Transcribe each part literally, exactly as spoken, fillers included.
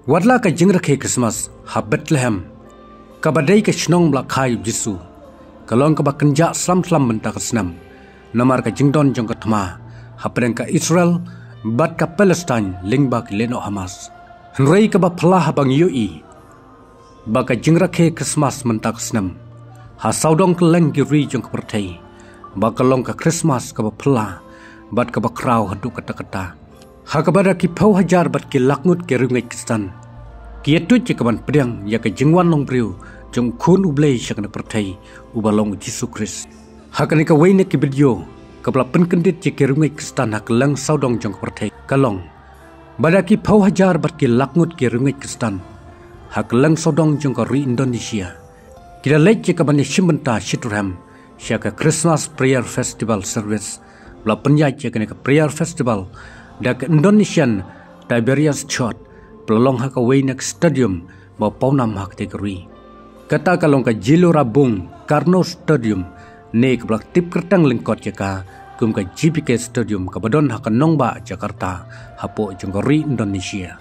Watla ka jingrakhe Christmas ha Bethlehem, kaba dei ka shnong ba la kha ïa u Jisu, ka long kaba kynjah slam slam mynta ka snem, namar ka jingdon jong ka thma hapdeng ka Israel bad ka Palestine lyngba ki lehnoh Hamas. Hynrei kaba phylla haba ngi ïohi ba ka jingrakhe Christmas mynta ka snem ha sawdong kylleng ki ri jong ka pyrthei, ba ka long ka Christmas kaba phylla bad kaba khraw haduh katta katta, ha kaba da ki phew hajar bad ki lak ngut ki riewngeit Khristan ki ïathuh ïa ka ban pdiang ïa ka jingwan long briew jong u Khun U Blei sha kane ka pyrthei, uba long u Jisu Khrist. Ha kane kawei na ki video kaba la pynkyndit ïa ki riewngeit Khristan ha kylleng sawdong jong ka pyrthei ka long ba da ki phew hajar bad ki lak ngut ki riewngeit Khristan ha kylleng sawdong jong ka ri Indonesia ki da leit ïa ka ban ïashim bynta shitrhem sha ka Christmas Prayer Festival Service, ba la pynïaid ïa kane ka Prayer Festival da ka Indonesian Tiberias Church, ba la long ha kawei na ka stadium ba pawnam ha katei ka ri. Kata ka long ka Gelora Bung Karno Stadium, ne kaba la tip kyrteng lyngkot ïa ka kum ka G B K Stadium, kaba don ha ka nongbah Jakarta, hapoh jong ka ri Indonesia.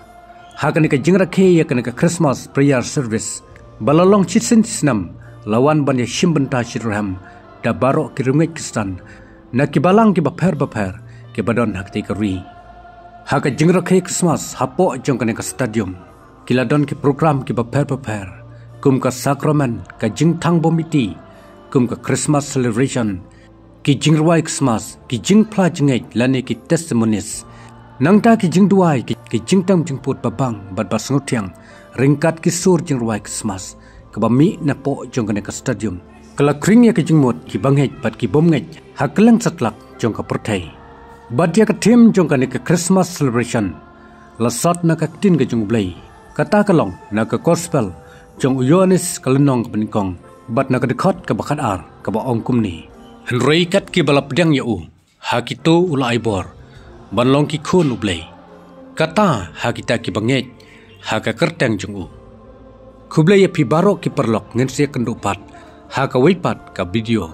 Ha kane ka jingrakhe ïa kane ka Christmas Prayer Service ba la long shisien shisnem, la wan ban ïashim bynta shitrhem da baroh ki riewngeit Khristan na ki balang kiba pher bapher kiba don ha katei ka ri. Ha ka jingrakhe Christmas hapoh jong kane ka stadium ki la don ki program kiba pher bapher, kum ka sakramen, ka jingthang bymiti, kum ka Christmas celebration, ki jingrwai Christmas, ki jingphla jingngeit lane ki testimonies, nangta ki jingduwai, ki, ki jingtem jingput babang bad ba sngewthiang ryngkat ki sur jingrwai Christmas, kaba mih napoh jong kane ka stadium. Ka la khring ïa ka jingmut kiba ngeit bad ki bym ngeit ha kylleng satlak jong ka pyrthei. Bad ïa ka theme jong kane ka Christmas celebration la sot na ka ktien ka jong U Blei, kata ka long na ka Gospel jong u Ïoannis ka lynnong kaba nyngkong bad na ka dkhot kaba khatar, kaba ong kumne: Hynrei kat kiba la pdiang ïa u, ha kito u la ai bor ban long ki khun U Blei, kata ha kita kiba ngeit ha ka kyrteng jong u. Khublei ïa phi baroh ki paralok, ngin sa ïakynduh pat ha kawei pat ka video.